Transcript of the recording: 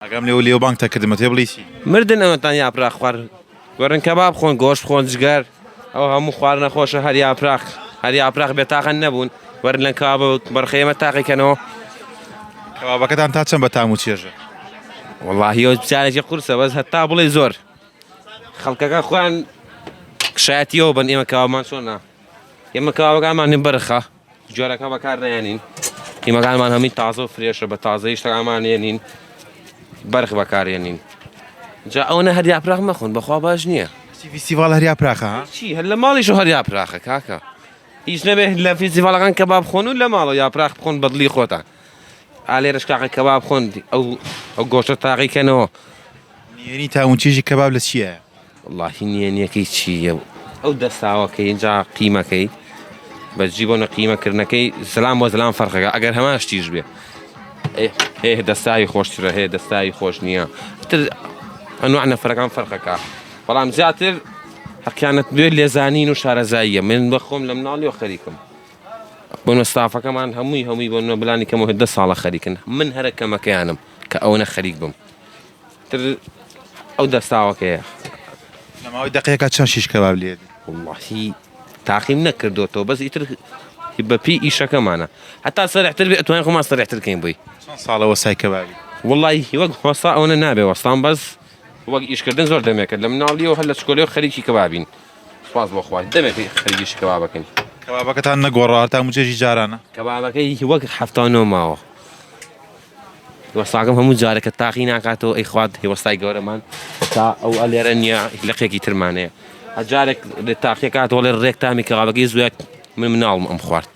ئاگام لێوە لێوە بانگتە کردمە تێ بڵێی چی؟ مردن ئەوەتان یاپراخ خوارد وەرن کەباب خۆن گۆشت خۆن جگەر ئەو هەموو خواردنە خۆشە هەر یاپراخ هەر یاپراخ بێتاقە نەبوون وەرن لە کەوابە بەرخەیەمە تاقیکەنەوە. کەوابەکەتان تا چەند بە تام و چێژە؟ وەڵاهی ئەو پرسیارێکی قورسە بەس هەتا بڵێ زۆر خەڵکەکە خۆیان شایەتیەوە بن ئێمە کەوابمان چۆنە ئێمە کەوابەکانمان بەرخە جۆرەکە بەکار نایەنین قیمەکانمان هەمووی تازە و فرێشە بە تازەی شتەکانمان یەنین بەرخ بەکارێنین جا ئەوەنە هەر یاپراخ مەخۆن بەخوا باش نییە. چی فیستیڤاڵ هەر یاپراخە ها؟ چی هەر لە ماڵیش هەر یاپراخە کاکە هیچ نەبێ لە فیستیڤاڵەکان کەباب خۆن و لە ماڵەوە یاپراخ بخۆن بەدڵی خۆتان ئا لێرەش کاکە کەباب خۆن ئەو ئەو گۆشتە تاقیکەنەوە. نهێنی تام و چێژی کەباب لە چیایە؟ وەڵاهی نهێنیەکەی چییە ئەو دەساوەکەی اینجا قیمەکەی بەجی بۆنە قیمەکردنەکەی زلام بۆ زلام فەرقەکە ئەگەر هەمان شتیش بێ هەیە دەستاوی خۆشترە هەیە دەستاوی خۆش نییە تر ئەنوع نەفرەکان فەرقەکە بەڵام زیاتر حەقیانەت بێ لێزانین و شارەزاییە من بە خۆم لە مناڵیەوە خەریکم بۆنە ستافەکەمان هەمووی هەمووی بۆنە بلانی کەمەوە 10 ساڵە خەریکن من هەرە کەمەکەیانم کە ئەوەنە خەریک بم تر ئەو دەستاوەکەیە. لە ماوەی دەقەیەکا چەند شیش کەباب لێ دێ؟ وەڵاهی تاقیم نەکردۆتەوە بەس ئیتر بە پێی ئیشەکەمانە هەتا سەرعتر بێ ئەتوانین خۆمان سەرعتر کەین بۆی. چەند ساڵە وەسای کەبابی؟ وەڵاهی وەک وەستا ئەوەنە نابێ وەستام بەس وەک ئیشکردن زۆر دەمێکە لە مناڵیەوە هەر لە چکۆلەوە خەریکی کەبابین سوپاس بۆ خوا دەمێکە خەریکی کەبابەکەین. کەبابەکەتان نەگۆڕا هەر تام و چێژی جارانە؟ کەبابەکەی وەک 79 ماوە. وەستاکەم هەموو جارێک کە تاقی ناکاتەوە ئەیخوات وەستای گەورەمان تا ئەو ئەلێرە نییە لقێکی ترمانەیە جارێک تاقیەکاتەوە لێ ڕێک تامی کەوابەکەی زوێک من مناڵم ئەم خوارد.